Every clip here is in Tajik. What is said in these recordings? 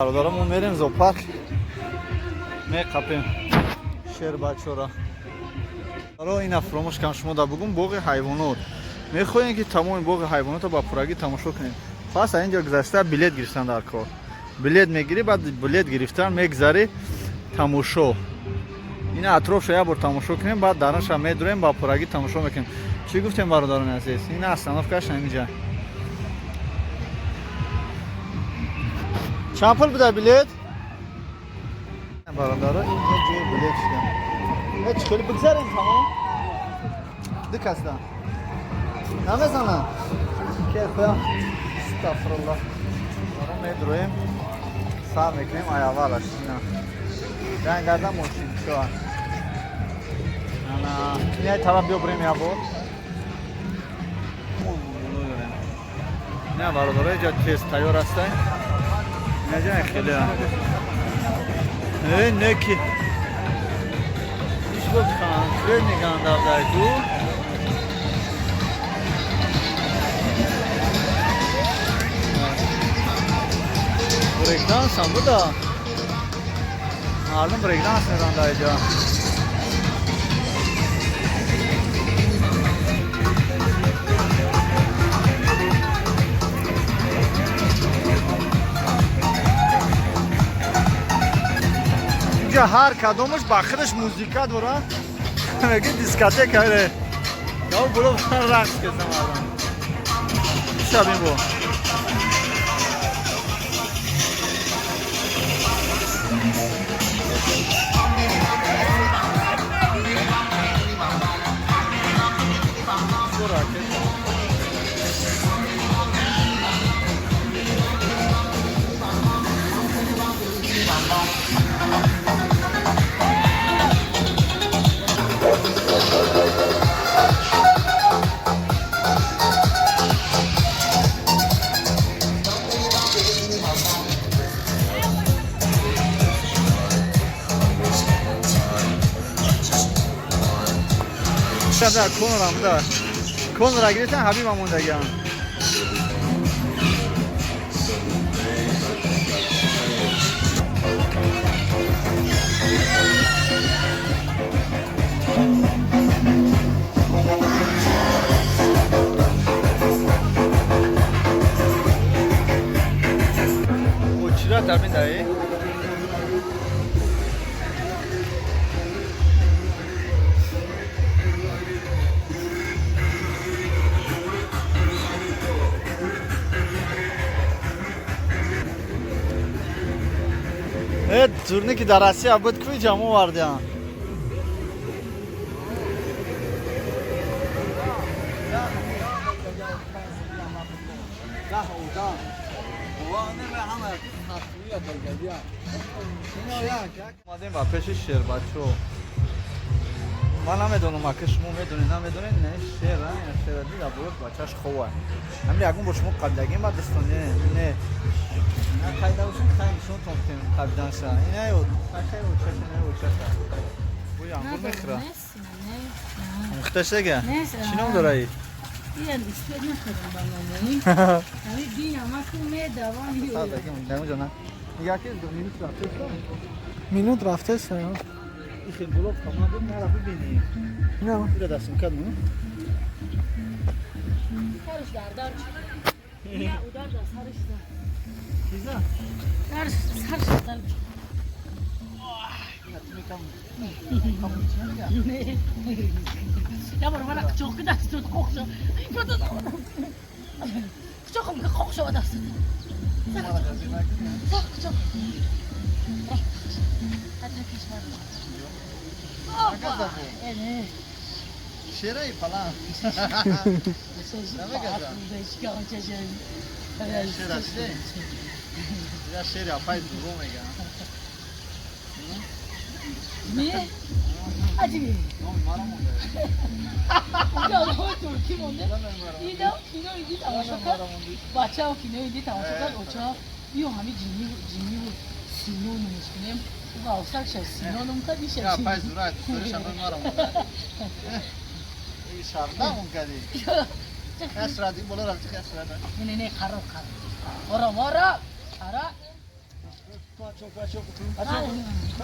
Бародарам, мо мерем зоопарк, меқапем шербачора. Ро ина фуромӯш кам шумо да бугум, боғи ҳайвонот. Мехоҳем, ки тамоми боғи ҳайвонотро ба пуррагӣ тамошо кунем. Пас аз инҷо гузашта билет гирифтан дар кор. Билет мегирӣ, баъд билет гирифтан мегзарӣ тамошо. Ина атрофшо як бор тамошо кунем, баъд дарунша медурем, ба пуррагӣ тамошо мекунем. Чӣ гуфтем, бародарони азиз? Ина остановкаш ҳаминҷа. Чанд пул буда билет? Бародаро, инҷа ҷои билет шуда. Э, чӣ хеле бигзарем, тамом? Ду касда. Намезанам. Ке хоям. Астағфируллоҳ. Баро медроем. Сар мекунем ай аввалаш ина. Дан гарда мошинчо. Ана, ина тараф биё бурем як бор. Не, бародаро, инҷа тез тайёр ҳастай. Инаҷа хеле. Э, неки. Ишго конкретно гандавдай ту. Брейкданс ҳам буда. Мардум брейкданс меранда иҷа. Инҷа ҳар кадомаш ба худаш музика дора. Меги дискотека ре. Яв було рақс кесам мардум. Шабин бо. Ракета. Да, Конора буда. Конора гирифтан, Ҳабиба мондагиам. Очира табин даи. Э, турники дар Россия буд, куи ҷам овардиам. Омадем ба пеши шербачо. Ман намедонам, ака шумо медонед, намедонед, не шер, а, ина шера дида бурд, бачаш хова. Ҳамин ягон бор шумо қабидагим ба дастон, не, не. Ина қайда бошем, хай нишонтон кунем қабиданша. Ина ё, хай очаша, не очаша. Бӯи ангур мехӯра. Мухташага? Чӣ ном дора и? Минут рафтест. Ихел боло каман буд, нара бибинӣ. Не. Ира дастум кад ну? Сарش در چی؟ удар дар сарش зад. Чиза? Дар сарш дар. Не. Я бор мана қучоқ ки дастот қоқ шо. Қучоқим ки қоқ шо дастот. Сақ қучоқ. Ата кашмар. Опа. Эне. Шераи палан. Намегаза. Шера чиде? Я шери апай дуро мегам. Не? 아직 Номи мара монда. унҷа туркӣ монде. Ино кино иди тамошо кард. Бачао кино иди тамошо кард. Оча ё ҳами ҷинни ҷинниву сино номеш кунем. Ғавсакша сино ном кард иша. Я апай зура, дӯсториша номи мара монда. Шарда мон кади. Хасради боло рафти хасрада. Не, не, не, қарор, қарор. Ором, ором. Ара.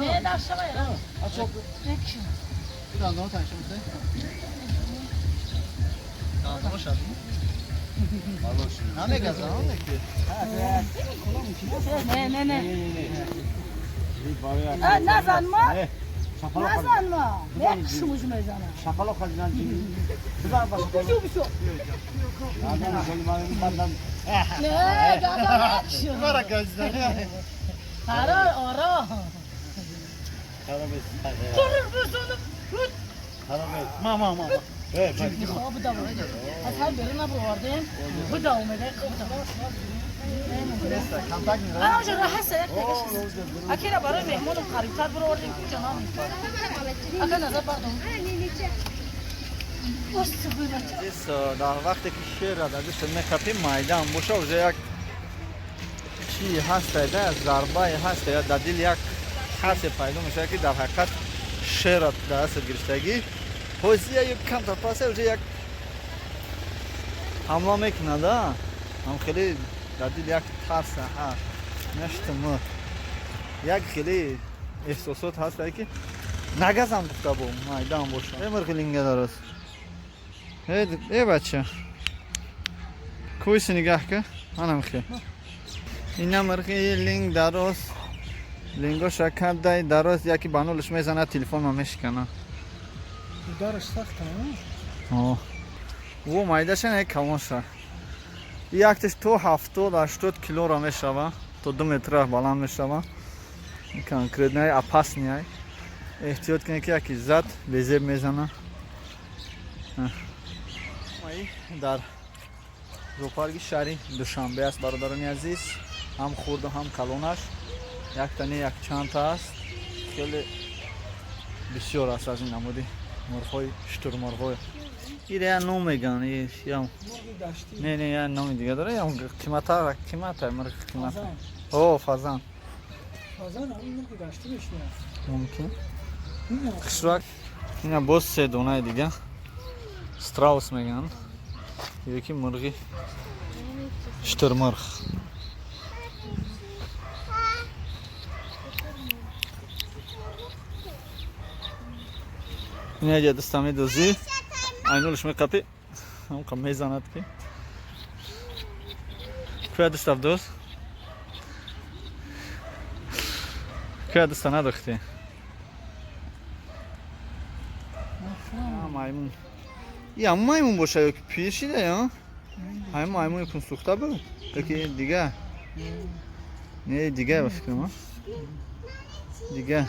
Не дашава. Дандон таншо мусе? Дандон шад. Намегазам, неки. Не, не, не. Назан ма. Назан ма. Не шумуш мезанам. Шапало хазинан чи? Бизан ба шапало. Бису бису. Не, дада. Баракалла. Ара, ара. Ма, ма, ма. Аз ҳам берун набурдем. Буда омада, буда. Ана уже раҳаса як дегаш. Акира барои меҳмонам қарибтар бурдем ки ҷанам. Ака назар бардом. Дар вақте ки шерра дар дастат мехапӣ, майдан боша, уже як чи ҳаста, да зарбае ҳаста, я дар дил як ҳарсе пайдо мешавад, ки дар ҳақиқат шерра дар дастат гирифтагӣ. Ҳозия ё камтар паса уже як ҳамла мекунад, а ҳам хеле дар дил як тарса ҳа наштм, як хеле эҳсосот ҳаста, ки нагазам гуфта бо майдан боша. Э, мирғи линга дароз. Э, бача, кӯйси нигаҳ ка, манам хе ина мирғи линг дароз, лингоша кадай дароз, яки ба нулш мезанад, телефонма мешикана. Удараш сахт, а? О, майдаша не, калонша. Якташ то 70-80 килора мешава, то 2 метра баланд мешава. Конкретно опасный ай. Эҳтиёт кунед, ки яки зад, безеб мезана. Дар зоопарки шаҳри Душанбе аст, бародарони азиз, ҳам хурду ҳам калонаш. Якта не, якчандта аст, хеле бисёр аст аз ин намуди мурғҳои шутурмурғҳо. Ира я ном меган, не, не, я номи дига дора, ям қимата, қимата, мурғи қимата. О, фазан. Фазан ҳамин мурғи даштӣ мешавад. Мумкин. Хушрак. Ина боз се донаи дига. Страус меган. Ёки мурғи шутурмурғ. Ина ҷа даста медозӣ, айнулш меқапӣ, ҳамқа мезанад, ки кӯя даста вдоз, кӯя даста надохтӣ. Маймун. Я маймун боша ёки пир шида, я? Ҳамин маймуни кунсӯхта буд? Ёки дига? Не, дига ба фикрам, а? Дига.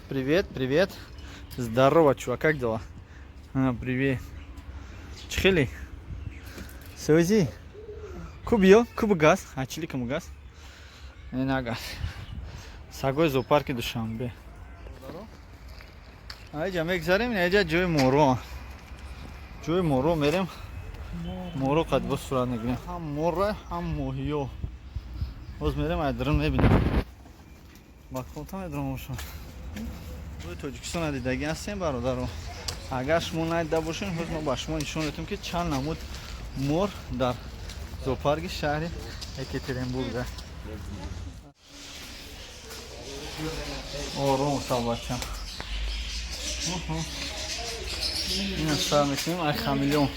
Привет, привет. Здорово, чувак, как дела? А, привет. Чихели? Сӯзи? Кубиё? Куб газ? А чили кому газ? Не, нагаз. Сагои зоопарки Душанбе. Айҷа мегзарем, айҷа ҷои моро. Ҷои моро мерем. Моро қад боз сурат мегирем. Ҳам морра, ҳам моҳиё. Боз мерем, айдрин мебинем. Ба конта медурам бошам. Рӯи Тоҷикистон дидагӣ ҳастем, бародаро. Агар шумо надида бошед, ҳоз мо ба шумо нишон медиҳем, ки чанд намуд мор дар зоопарки шаҳри Екатеринбург аст. Ором сал, бача. Ина сар мекунем, ай хамелеон.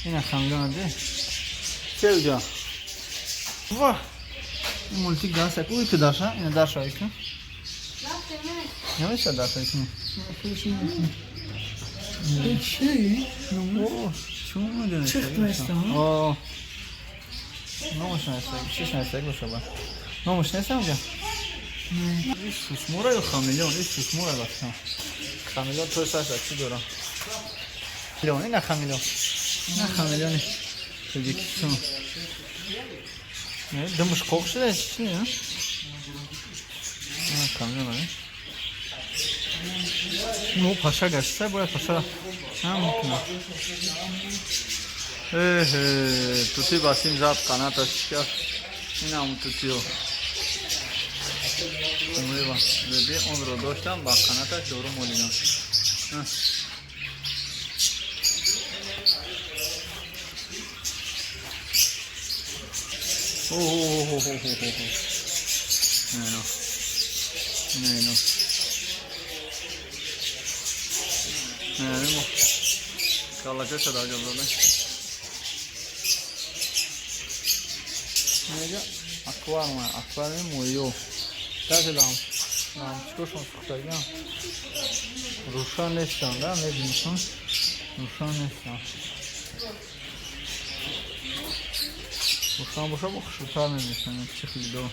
Ина хамелеон ади. Че уҷа? Ва! Мультик даст, уй ки даша, ина даша ика. Намеша даша ика. Чӣ? О, чун медонӣ? Чихт места, О. Номаш нест, чиш нест, боша ба. Номаш нест уҷа? Ин сусмора ё хамелеон? Ин сусмора бафтам. Хамелеон той саша чӣ дора? Хамелеон, ина хамелеон. Ина хамелеони Тоҷикистон. Не, дымш қоқ шуда, чӣ не? Хамелеон, не? Ну, паша гашта, бояд паша. Ҳа, мумкин. Эҳе, тути басим зад, қанаташ шикаст. Инам тутиё. Умрева. Беби онро доштам, ба қанаташ дору молидам. Оҳ. Ино. Ино, ино. Ино. Каллачаша дар ҷо дода. Инҷа аквариум, аквариуми моҳиё. Даже лампочкошон сӯхтагиам. Рӯшан нестанд, да, мебинишон? Рӯшан нестанд. Рӯшан боша, бо хушрӯтар мебинишон, чӣ хелидо.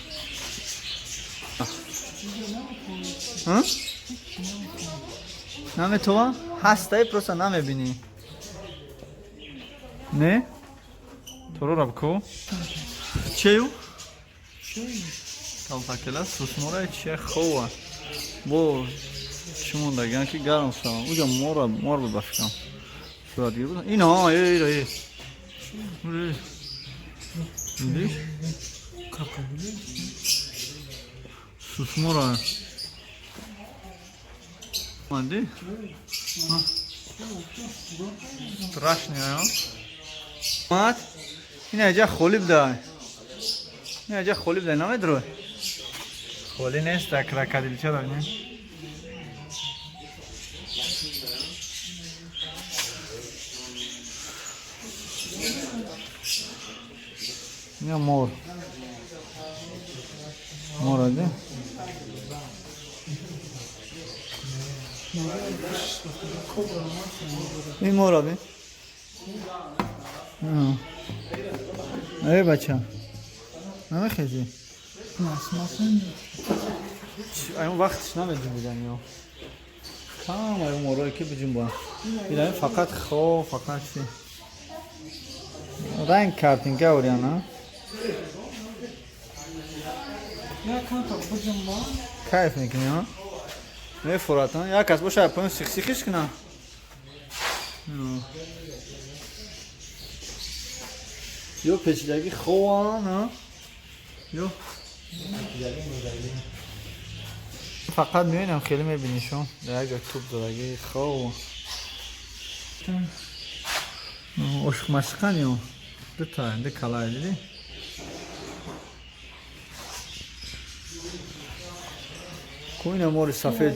Наметова? Ҳастаи, просто намебинӣ. Не? Торора бко? Чею? Калтакела сусмора чия хова. Бо чӣ мондагиан ки гарм шавам. Уҷа мора мор буд ба фикрам. Суратгир буд. Ино, э, э, э. Видишь? Крокодил. Сусмора. Манди? Страшный, а? Мат? Ина иҷа холӣ буда. Ина иҷа холӣ буда, намедурой. Холӣ нест, крокодилча да, не? Ина мор. Мор ади? Ин мор ади? Эй, бача. Намехезӣ? Ай, он вақтш намеҷунбидан ё. Кам ай морое ки биҷунбанд. Ина фақат хоб, фақат чи. Ранг картинка ориан, а? Кайф мекунӣ, а? Мефурат, а? Як кас боша, поён сих-сихиш кунам. Ё печидагӣ хован, а? Ё фақат мебинам, хеле мебинишон. Дар як ҷо туп додагӣ хов. Ошиқмашиқан ё? Дута, ду калай дидӣ? Ку ина мори сафед.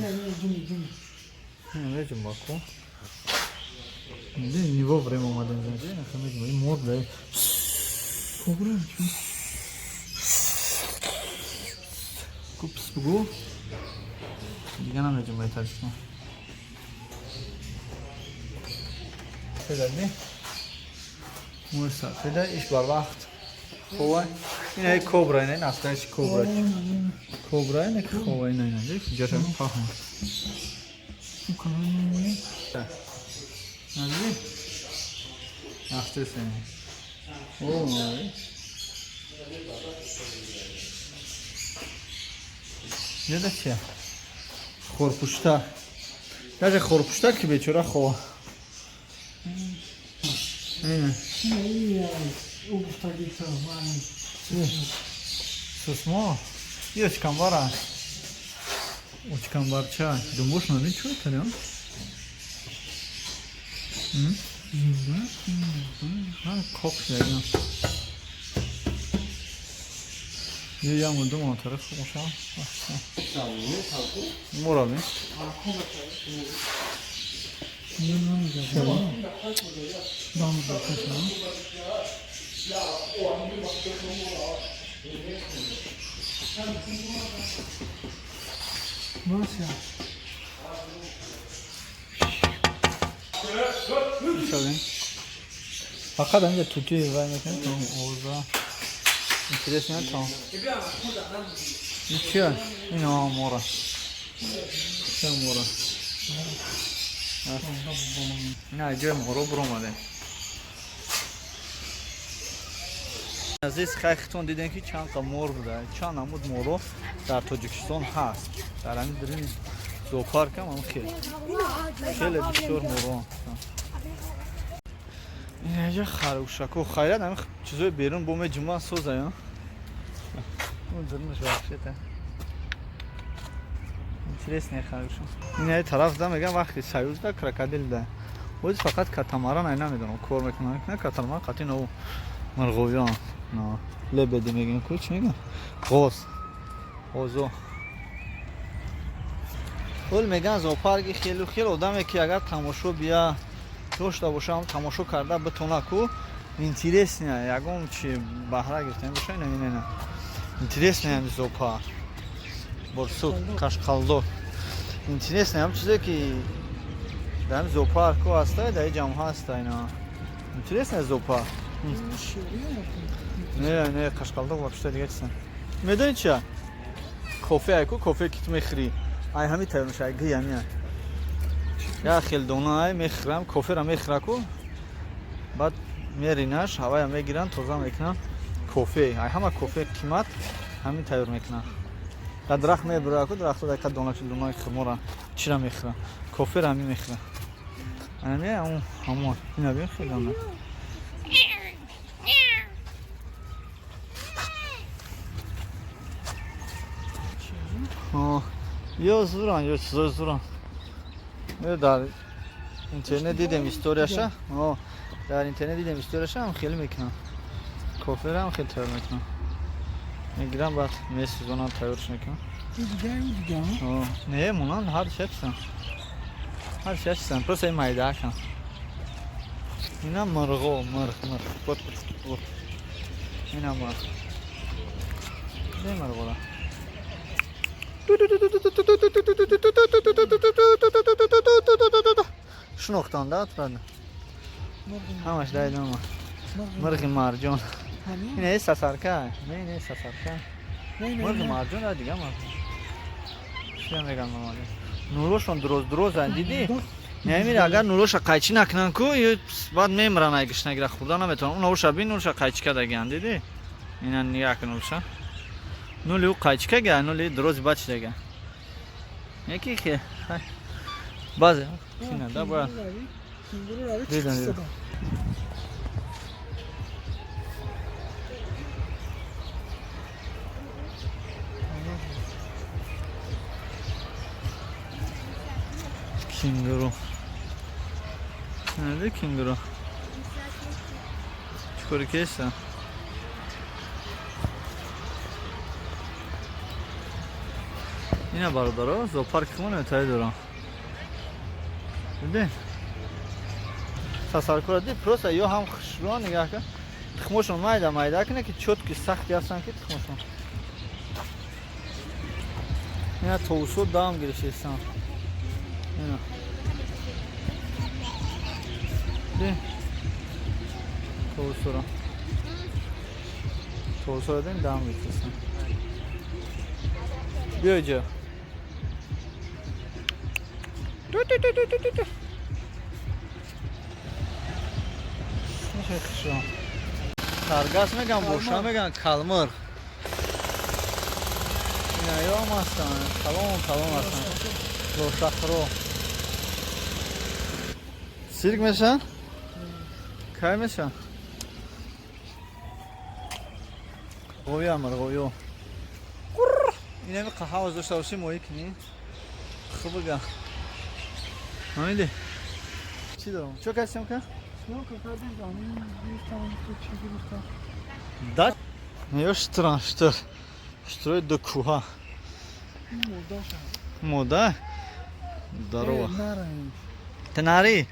Меҷунба ку. Диди, не вовремя омадем занҷа, ина меҷунба. Ин мор да. Кобра чӣ? Ку пис бугу. Дига намеҷунба итаршно. Сафеда, мори сафеда иш барвақт хова. Ина кобра, ина настоящий кобра. Кобра ина ки хова, ина ина. Ҷаша паҳн. Надиди? Нахтесен. О, Неда чия? Хорпушта. Даже хорпушта ки бечора хова. Ина. Сусмо? И очкамбара. Очкамбарча. Думбош наби чӯ тариам? Кок шудагиам. Ё яму ду монтара хушам. Мурами. Фақат ҳаминҷа тути вай мекунем, то овоза интересно, то ин чия? Ин мора. Чия мора? Ина ҷои моро биромадем. Азиз, хайхтон дидем, ки чанд қа мор буда, чанд намуд моро дар Тоҷикистон ҳаст. Дар ҳамин дирини зоопаркам ҳам хеле хеле бисёр моро. Инаҷа харгӯшако хайрат, ҳамин чизои берун бо меҷуман созая. Дурнаш вахшета. Интересный харгӯша. Инаи тараф да мегам, вақти союз да крокодил да. Оз фақат катамаран, ай намедонам, кор мекунам, катамаран қати нов. Мурғовиён. Лебеди мегӯем ку, чӣ мегӯям? Ғоз. Ғозо. Ҳол мегӯян зоопарки хелу хел одаме ки агар тамошо бия дошта бошам, тамошо карда битона ку, интересная, ягон чи баҳра гирифтан боша, ина ина ина. Интересная ҳами зоопарк. Борсук, Қашқалдо. Интересная ҳам чизе ки дар ҳами зоопарк ку ҳаста, дар ин ҷам ҳаста ина. Интересная зоопарк. Не, не, Қашқалдо вообще дига чиза. Медонӣ чия? Кофе ай ку, кофе ки ту мехӯрӣ. Ай ҳами тайёр меша, ай гӯй ҳами ай. Як хел дона ай мехӯрам, кофера мехӯра ку. Баъд меринаш, ҳавая мегиранд, тоза мекунанд. Кофе, ай ҳама кофе қимат ҳамин тайёр мекунанд. Дар дарахт мебура ку, дарахтҳо дар як дона донаи хурмора чира мехӯранд. Кофера ҳамин мехӯранд. Ҳами ҳамон ҳамон. Ина бин хеле дона. Ё зуран, ё чизои зуран. Ё дар интернет дидем историяша. Дар интернет дидем историяша, ҳам хеле мекунам. Кофера ҳам хеле тайёр мекунам. Мегирам, баъд месӯзонам, тайёрш мекунам. Дига, дига. Не, монанд ҳар чизам. Ҳар чизам, просто ин майдаакам. Ина мурғо, мурғ, мурғ. Вот, вот. Ина мурғ. Не мурғора. Шинохтан да, правда? Ҳамаш дар идома. Мурғи марҷон. Ин сасарка. Не, не сасарка. Мурғи марҷон ра дига мурғ. Чӣ меган нормалӣ? Нулошон дроз дрозан, дидӣ? Намир агар нулоша қайчӣ накунан ку, баъд мемиран, ай гишнагира хӯрда наметавонан. Уноша бин, нулша қайчӣ кардагиан, дидӣ? Ина нигоҳ кун нулша. Нули ӯ қайчӣ кага, нули дрози баъд чидага. Яки хе. Баъзе кина да бояд. Дидам, дидам. Кенгуру. Nerede кенгуру? Чӣ кори кеса? Ина бародаро, зоопарки хумон метаи дорам. Дидин? Тасаркура ди, просто ё ҳам хушрӯ нигаҳ кун. Тухмошон майда майда куна ки чётки сахти ҳастанд ки тухмошон. Ина товусо дам гирифтестан. Ина. Ди. Товусора. Товусора дим дам гирифтестан. Биё иҷо. Ту ту ту ту ту ту. Хушрӯ. Саргас меган, боша меган, калмир. Ина ём ҳастанд, калон калон ҳастанд. Лошахро. Сирк меша? Кай меша? Ғовия мурғовиё. Инами қаҳаваз дошта бошӣ моҳӣ кунӣ. Хуб бага. Ҳамиди? Чӣ дорам? Чо кардӣ съёмка? Съёмка кардем, замин гирифтам, ту чӣ гирифтам? Да? Ё штран, штр. Штрои до кӯҳа. Модаша. Мода? Здорово. Нараем. Тнари?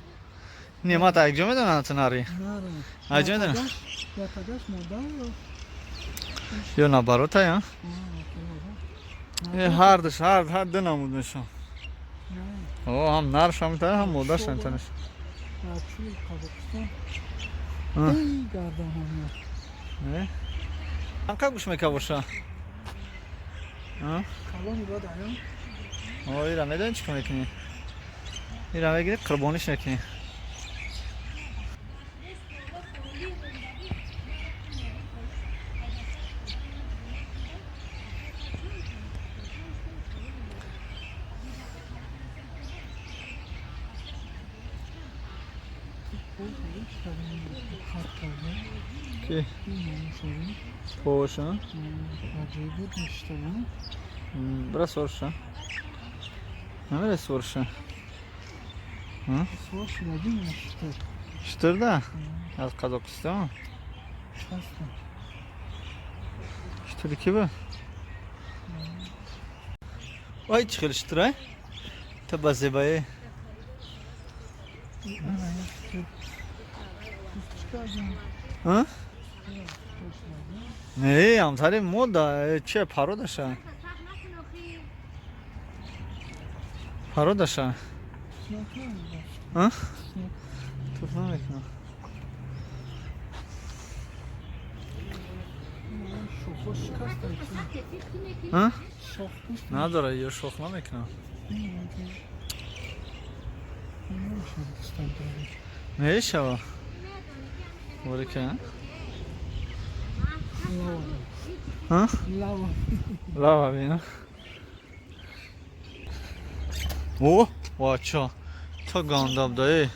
Не, ма та якҷо медонам тнари. Нараем. А ҷо медонам? Якагаш мода ё? Ё наоборот, я? Ҳардуш, ҳар ҳар ду намуд мешам. О, ҳам нарш ҳам та, ҳам модаш ҳам танаш. Чули Қазоқистон. Эй, гардан ҳам. Не? Анка гӯш мека боша? А? Калони бад аян. О, ира медонӣ чӣ кор мекунӣ? Ира мегирӣ, қурбониш мекунӣ. Ки? Поша. Аҷоибот мешитавам. Бира сорша. Намере сорша. Сор шудагӣ мешитар. Штырда? Аз Қазоқистон? Штури ки ба? Вай, чӣ хел штурай? Та ба зебае. А? Не, амтари мода, че пародаша? Пародаша? А? Туф намекунам. А? Надора, ё шох намекунам. Мешава. Ворика. А? Лава бина. О, вача. Та гандаб да.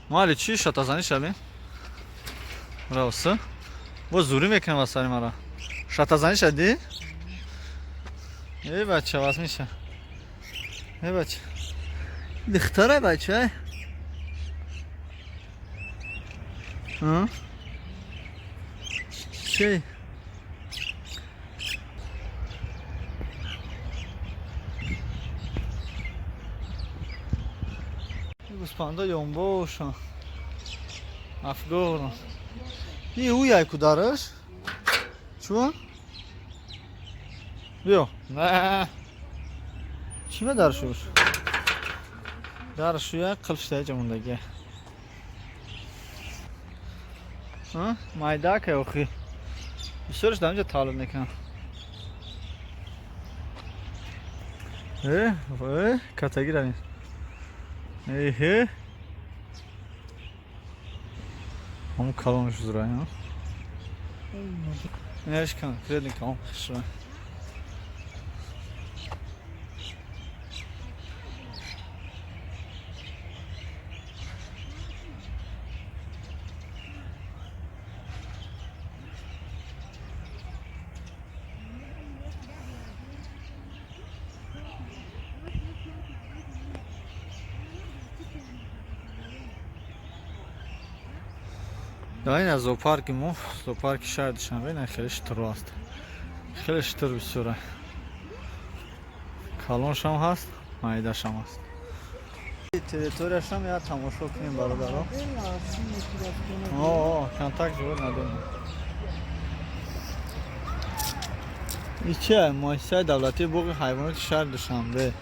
Мали чӣ шатазанӣ шавем? Равса. Бо зурӣ мекунам аз сари мара. Шатазанӣ шадӣ? Эй бача, вас меша. Эй бача. Духтара бача. А? Чӣ? Гӯспанда ёнбошан. Афгорон. И уяй кудараш? Чӣ? Биё. Не. Чӣ ма даршуш? Даршуя қилштая ҷамондаги. А? Майдака охи. Бисёрш дар инҷа тавлид мекунам. Э, э, катаги равем. Эҳе. Ҳамун калонш зурай, а? Инаш конкретно калон хушра. Да, ин аз зоопарки мо, зоопарки шаҳри Душанбе, ина хеле шутурро аст. Хеле шутур бисёра. Калоншам ҳаст, майдашам ҳаст. Территорияшам я тамошо кунем, бародаро. О, контакт ҷӯр надорем. И чи муассисаи давлатии боғи ҳайвоноти шаҳри Душанбе.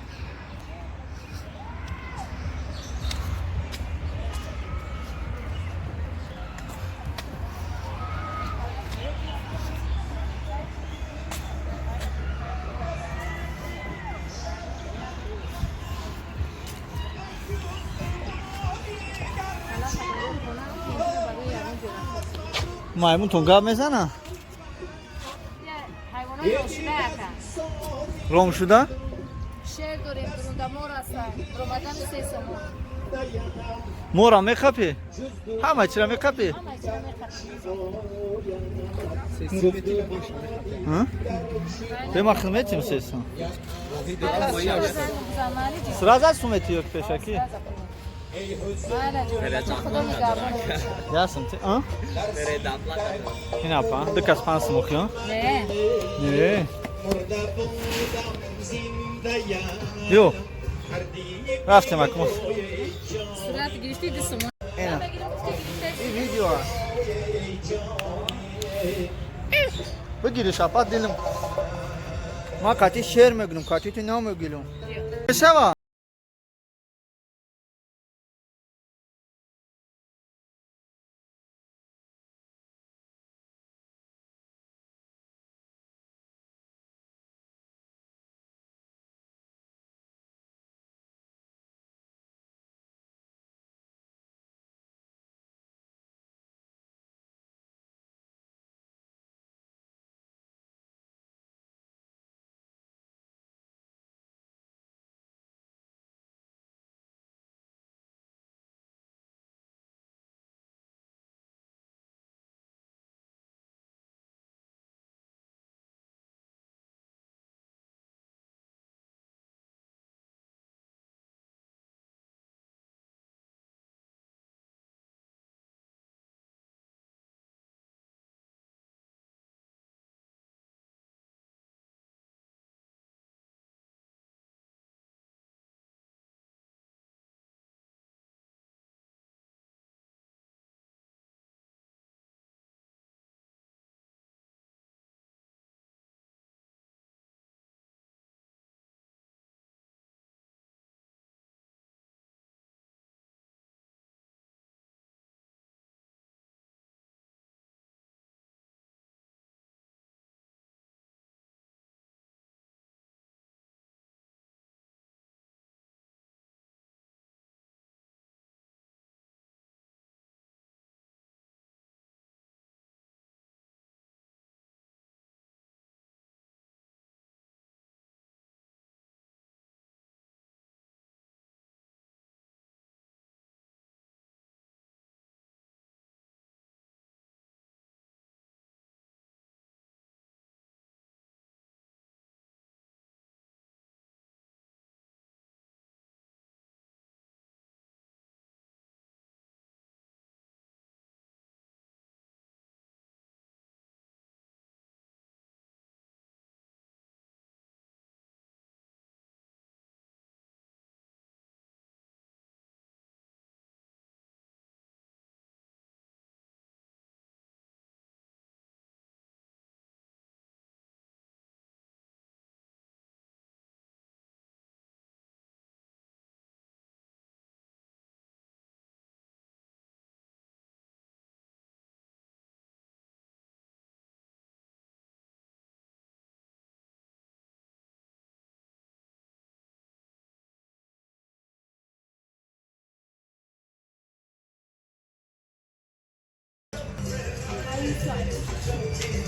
Маймунтон гап мезана? Ром шуда? Шер дорем, дурунда мор ҳастанд. Ромадан се сомон. Мора мехапӣ? Ҳама чира мехапӣ? Ҳама чира мехапӣ. Бема хидметим се сом. Сразу сумети ё пешакӣ? Ясм ти, а? Ина па, ду кас панҷ сум охи, а? Не. Не. Ё. Рафтем акмос. Сурат гирифти ду сум. Ина. И видео. Бигириш апа дилим. Ма кати шер мегирам, кати ту намегирам. Шава.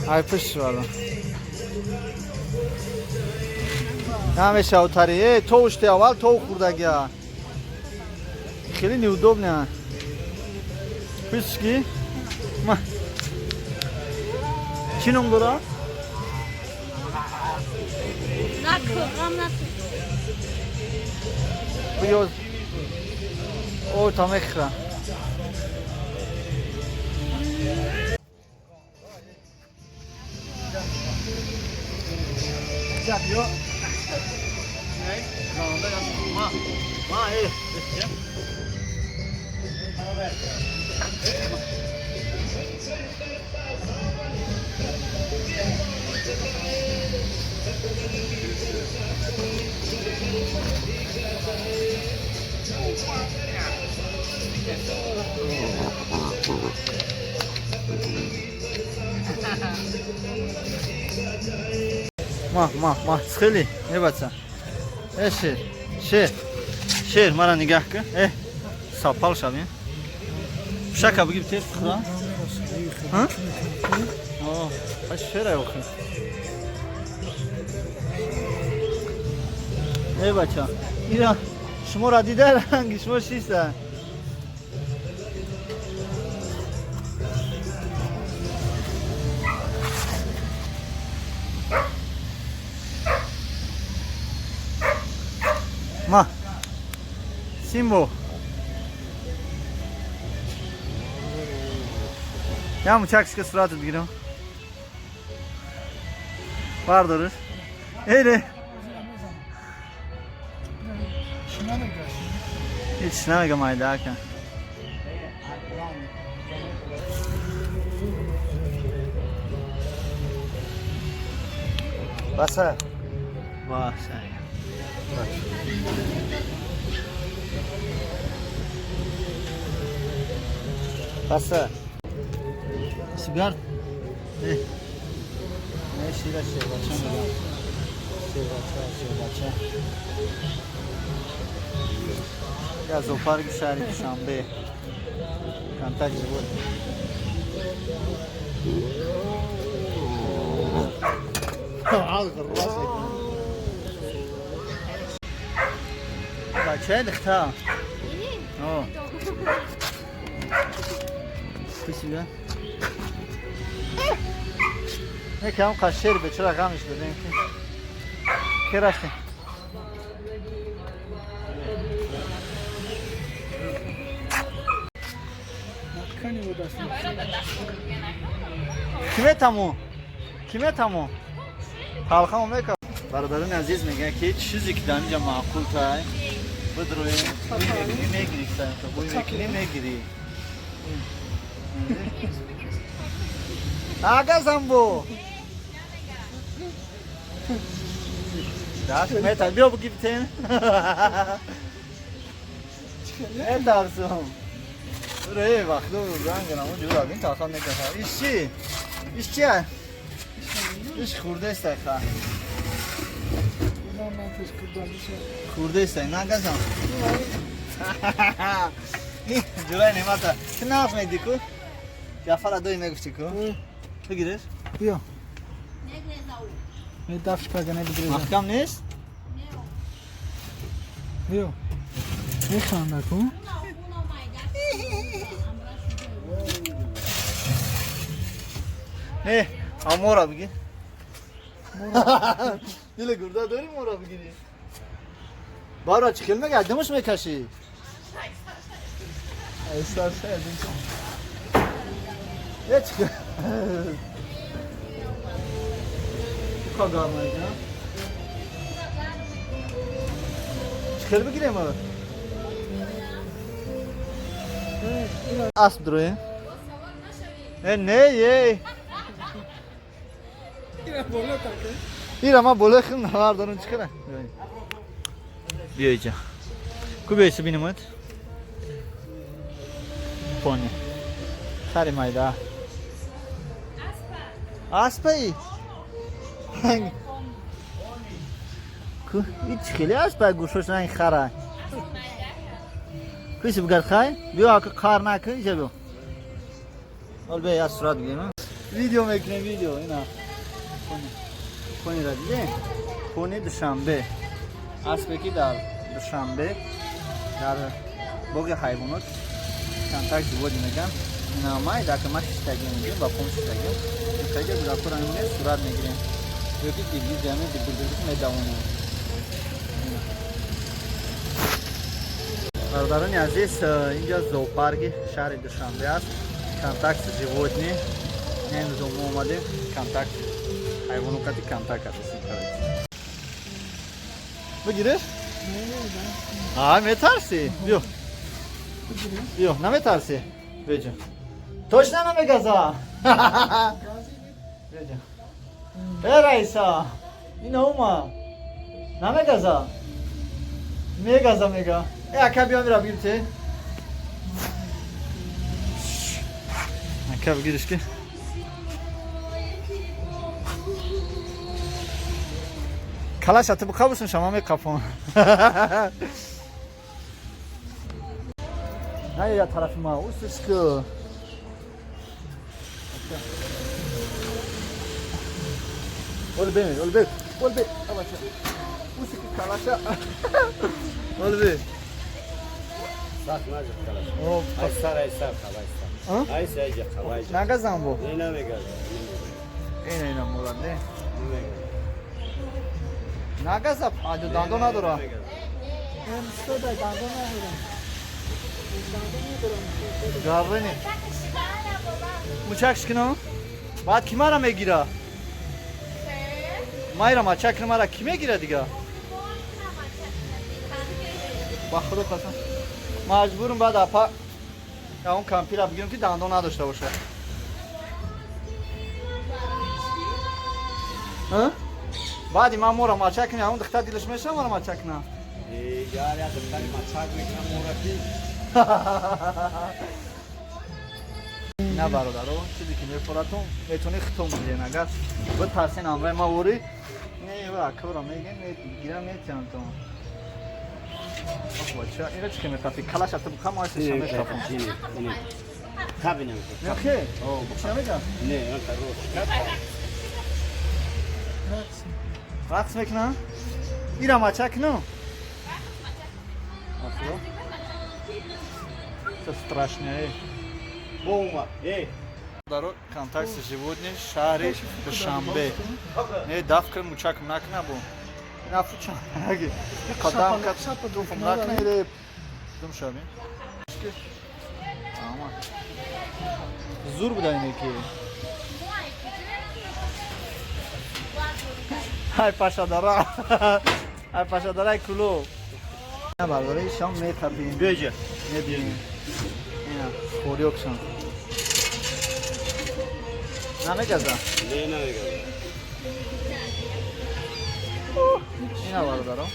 Ай пушт вала. Намешав тари. Э, то уште аввал то хурдагия. Хеле неудобно. Пушки. Ма. Чӣ ном дора? Биё. О, там мехра. Биё. Ма. Ма, э. Ма, ма, ма, хеле, э бача. Э шер, шер. Шер, мара нигаҳ кун. Э, сапал шавем. Пушака бигир тез хӯра. Ҳа? О, ха шера охи. Э бача, ира шуморо дида ранги шумо шиста. Ма. Симбо. Я мучакска суратат бигирам. Бардориш. Эйре. Ҳеч намегам айда ака. Баса. Баса. Баса. Сигарт. Э. Не шира шербача мегам. Шербача, шербача. Я зоопарки шаҳри Душанбе. Контакт живот. Бачаи духта. О. Спасибо. Некам қашер бечора ғамиш додем ки. Ки рафтем? Ки метаму? Ки метаму? Талхамо мека. Бародарони азиз мегӯянд ки чизе ки дар инҷа маъқул тай бидроем, мегирӣ, мегирӣ, бӯй мекунӣ, мегирӣ. Ага замбо. Даст мета биё бигиртен. Метарсум. Ре вақту ранг намун ҷура бин талха мекаша. Иш чи? Иш чи? Иш хурдестай ха. Хурдестай нагазам. Ҷурай немата. Ту нағз медӣ ку? Ҷафара дои мегуфтӣ ку? Бигиреш? Биё. Дафш кага набигиреза. Маҳкам нест? Биё. Механда ку? Не, амора бигир. Дила гурда дори мора бигири. Бара чӣ хел мега? Димаш мекашӣ. Э чӣ? Чӣ гарма ҷа? Чӣ хел бигирем? Асп дроем. Э не, е. Ира ма болои хим навар дорам чӣ кара? Биё иҷа. Ку биё бинемад? Пони. Хари майда. Аспаи? Ку ич хеле аспай гӯшош ранги хара. Куси бугард хай? Биё ака қар накун иҷа биё. Ҳол биё як сурат бигирем. Видео мекунем, видео. Ина. Пони. Пони ра дидем? Пони Душанбе. Аспе ки дар Душанбе дар боғи ҳайвонот контакт животных меган. Ина май дака ма шиштагим, мегирем, ба пом шиштагим. Хайда гудакора мемонем, сурат мегирем. Ёки дигиз яме дигирдигир медавонем. Бародарони азиз, инҷа зоопарки шаҳри Душанбе аст. Контакт животных. Имрӯз мо омадем контакт ҳайвонокати контакт аст. Бигиреш? А, метарсӣ? Биё. Биё, наметарсӣ? Биё. Точно намегаза? Биё. Э, Раиса, ина ума. Намегаза? Мегаза, мега. Э, ака, биё, мира бигир те. Ака, бигириш ки. Калаша ту бухабусун, шама меқафон. На я тарафи ма, усушку. Ол бе, ол бе, ол бе. Абача. Усики калаша. Ол бе. Сахт нажиқ калаш. О, Айсар, айсар, қаб, айсар. А? Айса, айҷа, қаб, айҷа. Нагазам бо. Не, намегаза. Ина ина мурад не. Намегаза. Нагаза, аҷо дандон надора. Дандон надорам. Гаврини. Мучак шикинам? Баъд ки мара мегира? Майра мачак мара ки мегира дига? Ба худо қасам. Маҷбурум баъд апа он кампира бигирам ки дандон надошта бошад. А? Баъди ман мора мачак кунам, он духтар дилаш мешава мара мачак кунам. Э, яр, я духтари мачак мекунам мора ки. На, бародаро, чизе ки мефоратон, метавонед хитом бигирен, агар битарсен амраи ма ворӣ. Не, акора мегем, гирам метиҳам то. Бача, ира чӣ мехафӣ? Калаша ту бухам, айса мехафам. Кабинам. Нехе? О, Чӣ намегам? Не, он рост. Рақс мекунам? Ира мача кунам? Это страшное. Бома. Эй. Даро контакт животных шаҳри Душанбе. Не даф кун, мучак накна бо. Ина фуча. Аги. Қадам кат дуфм накна ире. Дум шаби. Ама. Зур буда ине ки. Ай пашадара. Ай пашадарай куло. На бародари шом мехапим. Биёҷа. Мебинем. Ина хорёкшон. Намегаза? Не, намегаза. Ина бародаро.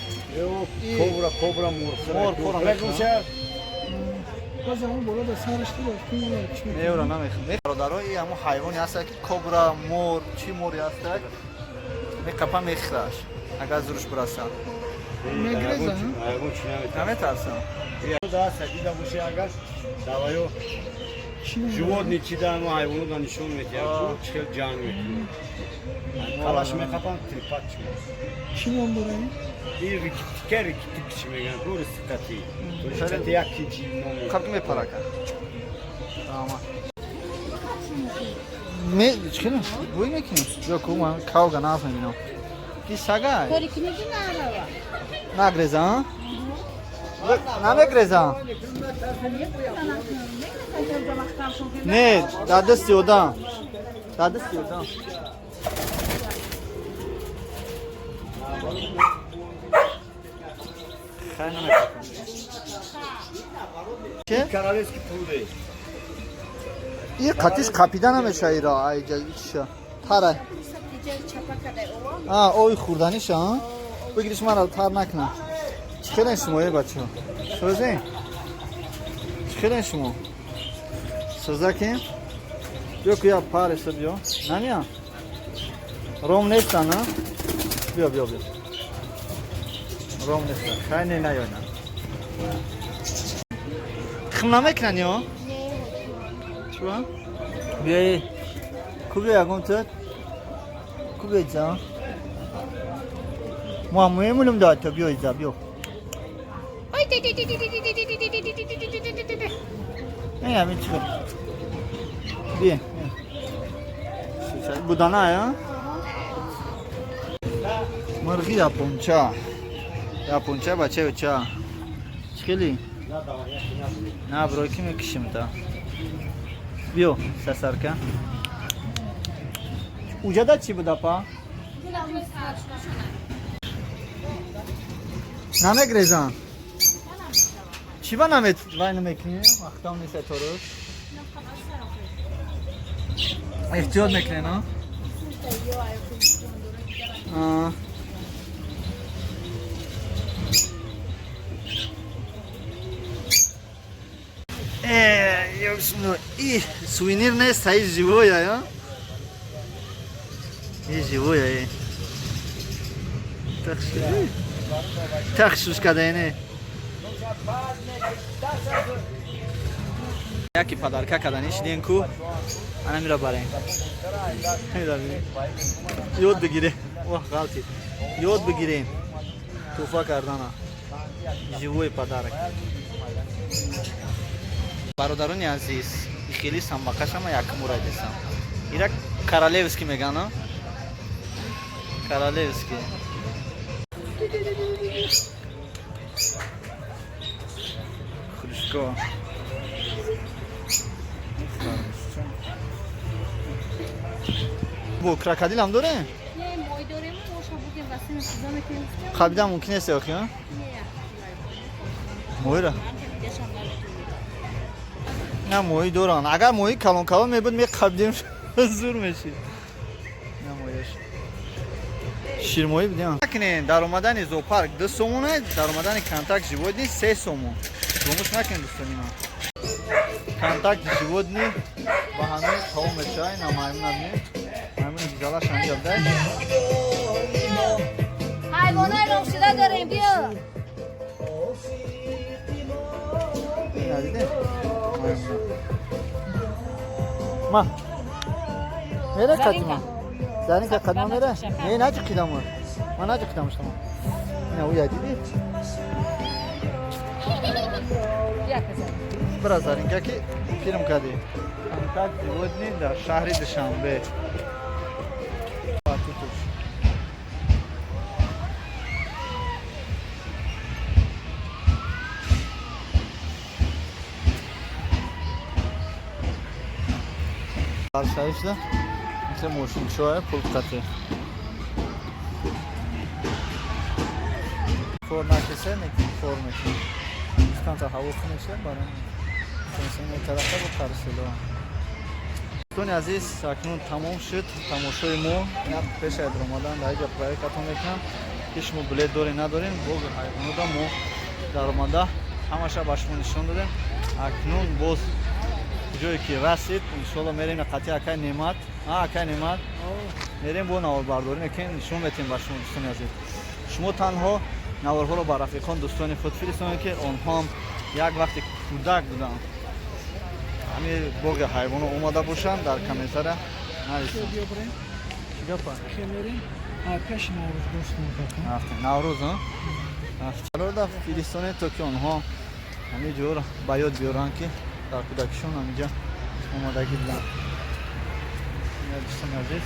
Кобра, кобра, мор. Мор, кобра мекунад. Боз ҳамон боло да сараш ки рафт, чӣ мекунад? Не, ӯро намехӯрам. Бародаро, и ҳамон ҳайвоне ҳаста ки кобра, мор, чӣ море ҳаста? Меқапа, мехӯраш. Агар зурш бираса. Мегреза, ҳа? Ягон чӣ наметарсам. Наметарсам. Да, садида боши агар, даваю Чӣ мегӯяд? животные чи да мо ҳайвонот нишон метиҳад, чӣ хел ҷанг мекунад. Калаш меқапан, трипат чӣ. Чӣ ном дора ин? Ин рикитика, рикитик чӣ мегӯянд, ку рисикати. Рисикати як ки ном. Қаб ки мепарака. Ама. Ме, чӣ кунем? Бӯй мекунем? Ё ку ман кавга нағз мебинам. Ки сага? Кори кунеги нарава. Нагреза, а? Намегреза? Не, дар дасти одам. Дар дасти одам. Хай намекунам. Че? Королевский пудель. И қатиш қапида намеша ира, айҷа ичша. Тара. А, ои хӯрданиша, а? Бигириш мара тар накна. Чӣ хелен шумо, э бачаҳо? Сӯзен? Чӣ хелен шумо? Сӯзакем? Биё ку я пареса биё. Намия? Ром нестан, а? Биё, биё, биё. Ром нестан. Хай не наёйна. Хм намекунан ё? Чӣ? Биёи. Кубиё ягон тут? Кубиё иҷа? Мо мемонем да то биё иҷа биё. Не, ҳамин чӣ биё. Будана я? Мурғи японча. Японча бача уча. Чӣ хели? На бро ки мекишим та. Биё сасарка. Уҷада чӣ буда па? Намегрезан. Чӣ ба намет вай намекунӣ? Вақтам нест торус. Эҳтиёт мекунӣ, на? И сувенир нест, ҳай живоя, я? И живоя, е. Тахшуш кадаене. Яки подарка кадани шиден ку. Ана мира барем. Ёд бигире. Вах, ғалти. Ёд бигирем. Туҳфа кардана. Живой подарок. Бародарони азиз, хеле самбақашама якмура десам. Ира королевский меган, королевский. Хрушко. Бо крокодил ҳам доре? Не, мой дорем, моша бугем васина сиза мекунем. Қабида мумкин нест охи, а? Не. Моҳира? На моҳӣ доранд. Агар моҳӣ калон калон мебуд, меқабидем, зур мешид. На моҳиаш. Ширмоҳӣ будем. Накунед, дар омадани зоопарк 2 сомон, дар омадани контакт животни 3 сомон. Фаромӯш накунед дӯстони ман. Контакт животни ба ҳамин тамом мешавад. Ина маймун набинед. Маймуни гизалаш ҳаминҷа буда. Ҳайвонои ромшуда дорем, биё. Ина дидед? Ма. Мера қадима. Заринка қадима мера? Не, наҷиқидам. Ма наҷиқидам шумо. Ина уя дидед? Бира Заринка ки филм кардӣ. Контакт животни дар шаҳри Душанбе. Батутуш. Шуда мисли мошинчиҳое пул қатӣ. Кор накисе, кор мекунем. Камтар ҳаво хунук шуда барои тарафа бо карусело. Дӯстони азиз, акнун тамом шуд тамошои мо. Як пеш аз омадан дар инҷа проектатон мекунам ки шумо билет доред надорем. Боғи ҳайвонота мо даромада ҳамаша ба шумо нишон додем. Акнун боз ҷое ки расид, иншоалло мерем қатъи акай Неъмат. Акай Неъмат мерем бо наворбардорӣ мекунем, нишон метем ба шумо дӯстони азиз. Шумо танҳо наворҳоро ба рафиқон дӯстони худ фиристонед ки онҳо ҳам як вақте кӯдак буданд, ҳамин боғи ҳайвоно омада бошанд, дар комментария нависанд. Чӣ гапа? Наврӯз фиристонед то ки онҳо ҳамин ҷоро ба ёд биёранд ки дар кӯдакишон ҳаминҷа омадагӣ буданд. Дӯстони азиз,